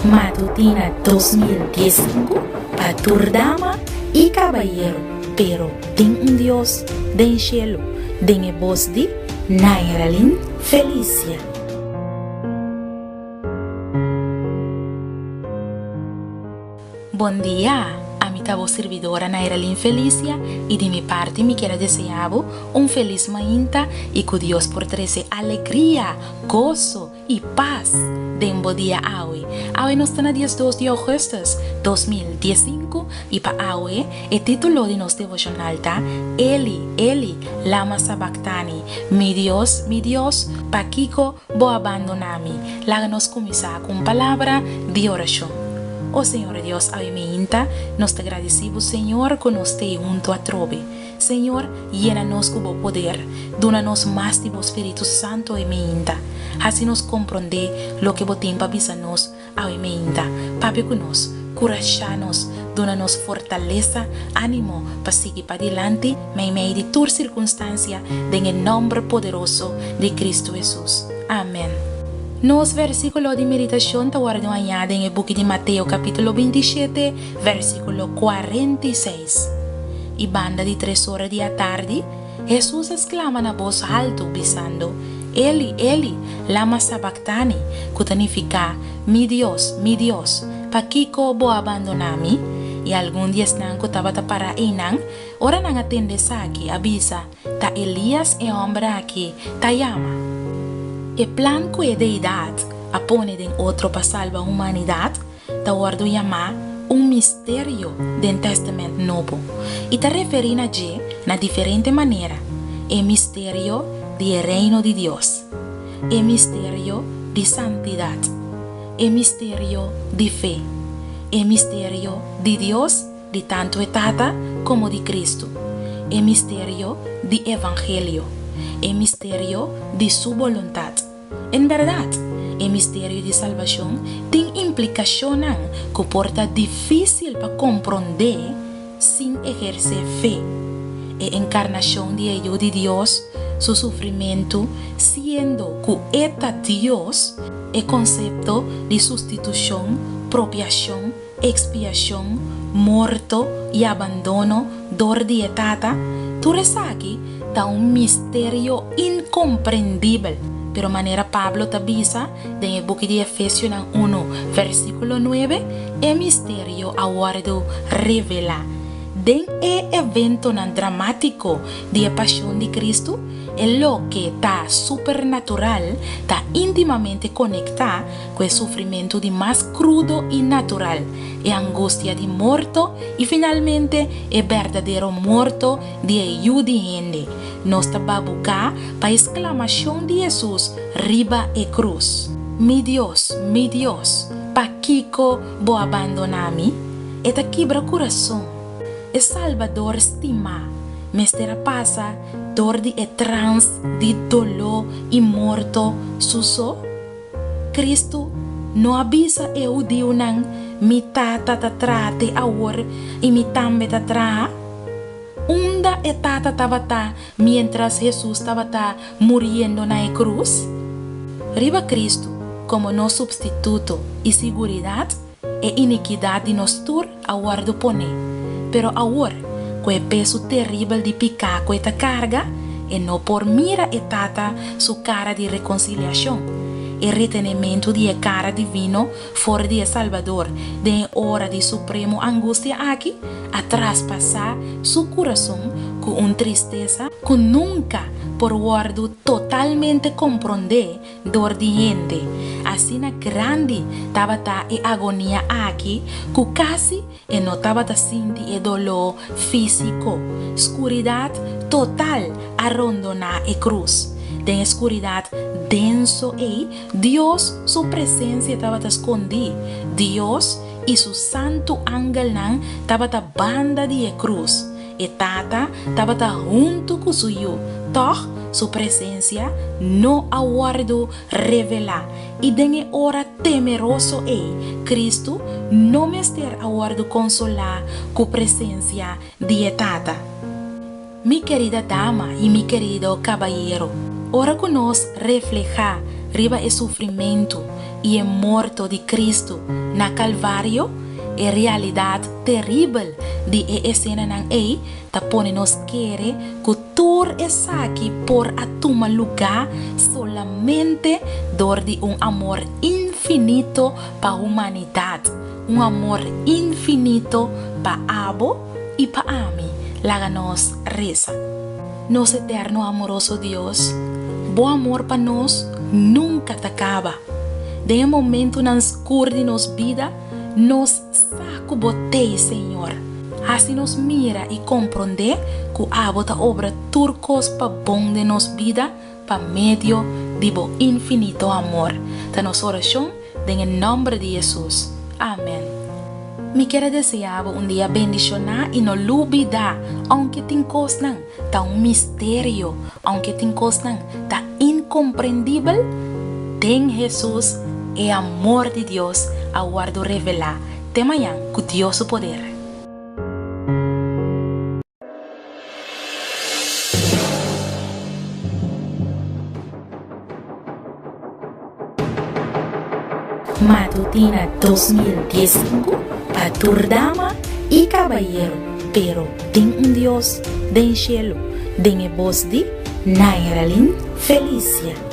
Matutina 2015 pa tur dama y cabayero, pero tin un Dios den cielo, den e bos di Nairalyn Felicia. Bon dia, ami ta bo sirbidora Nairalyn Felicia y di mi parti mi kier a desea bo un felis mainta y cu Dios por trece alegria, gozo y pas den bo dia awe. Awe nos ta na 12 di augustus 2015 y pa awe e titulo di nos devocional ta Eli, Eli, lama sabactani, Mi Dios, mi Dios, pakico Bo a bandoná mi. Laga nos kuminsá ku un palabra di orashon. O Señor Dios, awe meinta nos ta gradisí Bo, Señor, ku nos t'ei huntu atrobe. Señor, yena nos ku Bo poder. Duna nos mas di Bo Spiritu Santu awe meinta. Hasi nos komprondé loke Bo tin pa bisa nos Awe meinta, papia ku nos, kurashá nos, duna nos fortalesa, ánimo pa sigui padilanti meimei di tur sirkunstansia den e nòmber poderoso di Kristu Hesus. Amèn. Nos vèrsikulo di meditashon ta wòrdu hañá den e buki di Mateo kapítulo 27, vèrsikulo 46. I banda di tres ora di atardi, Hesus a sklama na bos haltu, bisando, Eli, Eli, lama sabaktani, ku ta nifiká, Mi Dios, mi Dios, pakiko bo a bandoná mi? I algun di esnan ku tabata pará einan, ora nan a tende esaki, a bisa, Ta Elías e hòmber aki ta yama. E plan ku e Deidat a pone den otro pa salba humanidat ta wòrdu yamá un misterio den Tèstamènt Nobo i ta referí na dje na diferente manera, e misterio di e Reino di Dios, e misterio di santidat, e misterio di fe, e misterio di Dios di tantu e Tata komo di Kristu, e misterio di evangelio, e misterio di Su boluntat. En bèrdat, e misterio di salbashon tin implikashonnan ku por ta difísil pa komprondé sin ehersé fe. E enkarnashon di e Yu di Dios, su sufrimentu siendo ku e ta Dios, e konsepto di sustitushon, propiashon, ekspiashon, morto i abandono dor di e Tata, tur esaki ta un misterio inkomprendibel. Pero manera Pablo ta bisa den e buki di Efesionan unu, versíkulo nuebe, e misterio a wòrdu revelá. Den e eventonan dramátiko di e pashon di Kristu, e loke ta supernatural ta íntimamente konektá ku e sufrimentu di mas krudo i natural, e angustia di morto i finalmente e berdadero morto di e Yu di hende. Nos ta babuká pa e sklamashon di Hesus riba e krus, Mi Dios, mi Dios, pakiko bo a bandoná mi? E ta kibra kurason. E Salbador stimá mester a pasa dor di e trans di doló i morto su so? Kristu no a bisa e hudiunan, Mi Tata ta traha te awor i mi tambe ta traha? Unda e Tata tabata miéntras Hesus tabata muriendo na e krus? Riba Kristu komo nos supstituto i siguridat, E inikidat di nos tur a wòrdu poné, pero awor, ku e peso teribel di piká ku e ta karga, e no por mira e Tata su kara di rekonsiliashon. E retenementu di e kara divino for di e Salbador den e ora di supremo angustia aki a traspasá su kurason ku un tristesa ku nunka por wòrdu totalmente komprondé dor di hende. Asina grandi tabata e agonia aki ku kasi e no tabata sinti e doló físiko. Skuridat total a rondoná e krus. Den e skuridat denso ei, Dios su presensia tabata skondí. Dios i su santu angelnan tabata banda di e krus. E Tata tabata huntu ku su Yu, tòg su presensia no a wòrdu revelá, i den e ora temeroso ei, Kristu no mester a wòrdu konsolá ku presensia di e Tata. Mi kerida dama i mi kerido kabayero, ora ku nos reflehá. riba e sufrimentu i e morto di Kristu na Kalvario, e realidat teribel di e esenanan ei ta pone nos kere ku tur esaki por a tuma lugá solamente dor di un amor infinito pa humanidat, un amor infinito pa abo i pa ami. Laga nos resa. Nos eterno amoroso Dios, bo amor pa nos nunka ta kaba. Den e momentunan skur di nos bida, nos sa ku bo t'ei, Señor. Hasi nos mira i komprondé ku abo ta obra tur kos pa bon den nos bida pa medio di bo infinito amor. Ta nos orashon den e nòmber di Hesus. Amèn. Mi kier a deseá bo un dia bendishoná i no lubidá, ounke tin kosnan ta un misterio, ounke tin kosnan ta inkomprendibel, den Hesus e amor di Dios a wòrdu revelá te mañan ku Dios su poder. Matutina 2015 pa tur dama y cabayero, pero tin un Dios den cielo, den e bos di Nairalyn Felicia.